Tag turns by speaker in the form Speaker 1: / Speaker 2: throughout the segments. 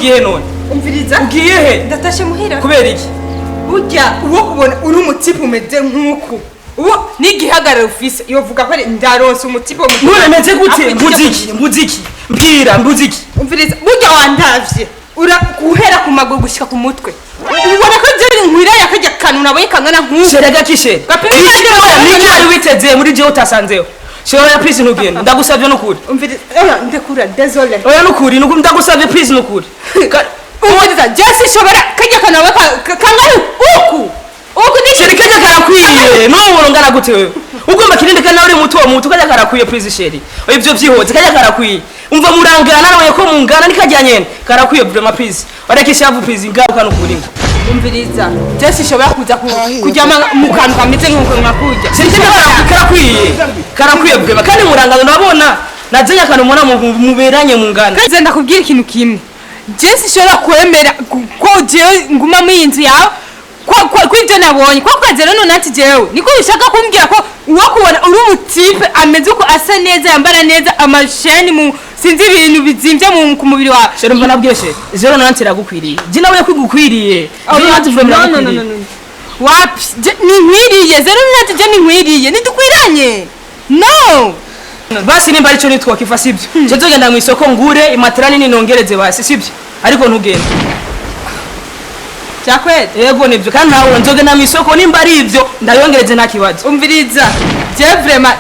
Speaker 1: Ugiye none?
Speaker 2: Umviriza.
Speaker 1: Ugiye he?
Speaker 2: Ndatashe muhira.
Speaker 1: Kubera iki?
Speaker 2: Burya uwo kubona uri umutipe umeze nk'uku, uwo n'igihagararo ufise, yovuga ko ari ndaronse umutipe wo
Speaker 1: None meze gute? Mbuze iki? Mbuze iki? Mbwira, mbuze iki?
Speaker 2: Umviriza, burya wandavye, ura guhera ku maguru gushika ku mutwe, ubona ko je nkwiraya akarya kantu nabonye kangana nk'uku.
Speaker 1: Chéri, gaki chéri?
Speaker 2: Gapima.
Speaker 1: Niki wari witeze muri jewe utasanzeho? Chéri, oya, please, ntugende, ndagusavye nukuri.
Speaker 2: Umviriza, oya, ndekura, désolé.
Speaker 1: Oya, nukuri, nukuri, ndagusavye, please, nukuri.
Speaker 2: Umviriza, je sinshobora karya kantu nabonye kangana uku uku ni
Speaker 1: Chéri, kajya karakwiye. N'ubu ungana gute wewe? Ugomba kirinde kandi nawe uri muto muto. Kajya karakwiye, please, chéri. Oya, ivyo vyihoze, kajya karakwiye. Umva, murangana nawe ko mungana, nikajya nyene karakwiye vraiment. Please, wareke ishavu, please, ngaruka nukuri.
Speaker 2: Umviriza, je sinshobora kuza kuryama mu kantu kameze nk'uko nkakurya.
Speaker 1: Chéri, kajya karakwiye, karakwiye vraiment. Kandi murangana, urabona nazenya akantu mubona muberanye, mungana.
Speaker 2: Kandi ndakubwira ikintu kimwe: je sinshobora kwemera ko jewe nguma muri iyi nzu yawe ko ibyo nabonye ko kazi. Rero none ati jewe niko ushaka kumbwira ko uwo kubona uri umutipe ameze uko, asa neza, yambara neza, amasheni mu sinzi ibintu bizimvye ku mubiri wawe.
Speaker 1: Chéri, mva nabwiye, chéri, zéro nonante iragukwiriye. Je nawe kwigukwiriye zéro nonante vraiment.
Speaker 2: No, no, no,
Speaker 1: Iragukwiriye.
Speaker 2: no, no. Wapi, ninkwiriye zéro nonante? Je ninkwiriye, ntidukwiranye, no.
Speaker 1: Basi nimba aricyo nitwakifa, sibyo? Je nzogenda mu isoko ngure imatera nini nongereze, basi, sibyo? Ariko ntugende.
Speaker 2: Byakweli?
Speaker 1: Yego, nibyo. Kandi nawe nzogenda mu isoko, nimba ari ibyo ndayongereze, nta kibazo.
Speaker 2: Umviriza, je vraiment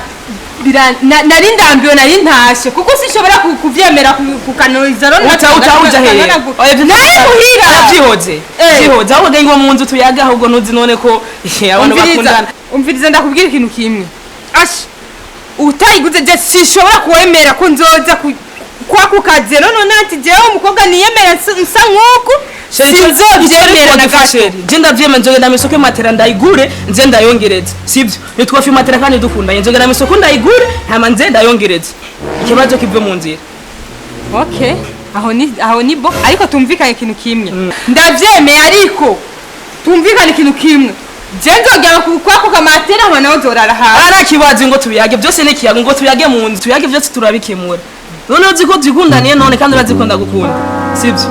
Speaker 2: nari ndambiwe, nari ntashe kuko sinshobora kuvyemera kukanuriza rero.
Speaker 1: Uta uta uja hehe? Oya, ibyo
Speaker 2: Nari muhira.
Speaker 1: Byihoze. Byihoze, ahubwo ngo mu nzu tuyaga. Ahubwo ntuzi none ko abantu
Speaker 2: Umviriza,
Speaker 1: bakundana.
Speaker 2: umviriza, ndakubwira ikintu kimwe. Ashi utayiguze, je sinshobora kuwemera ko nzoza kwa ku kazi. Rero none ati jewe umukobwa niyemera nsa nk'uku, sinzovyemera na gato.
Speaker 1: Je ndavyemera, nzogenda mu isoko imatera ndayigure, nze ndayongereze, sibyo? Nitwafa imatera kandi dukundanye. Nzogenda mu isoko ndayigure, hama nze ndayongereze, ikibazo kive mu nzira.
Speaker 2: Okay, aho ni bo, ariko tumvikane ikintu kimwe. Ndavyemeye, ariko tumvikane ikintu kimwe: je nzogera ku kwako kamatera, hama nawe nzorara hasi.
Speaker 1: Ara kibazo ngo tubiyage byose ni ikiyago, ngo tuyage mu nzu, tuyage byose turabikemura. None uzi ko twikundaniye none, kandi urazi ko ndagukunda, sibyo?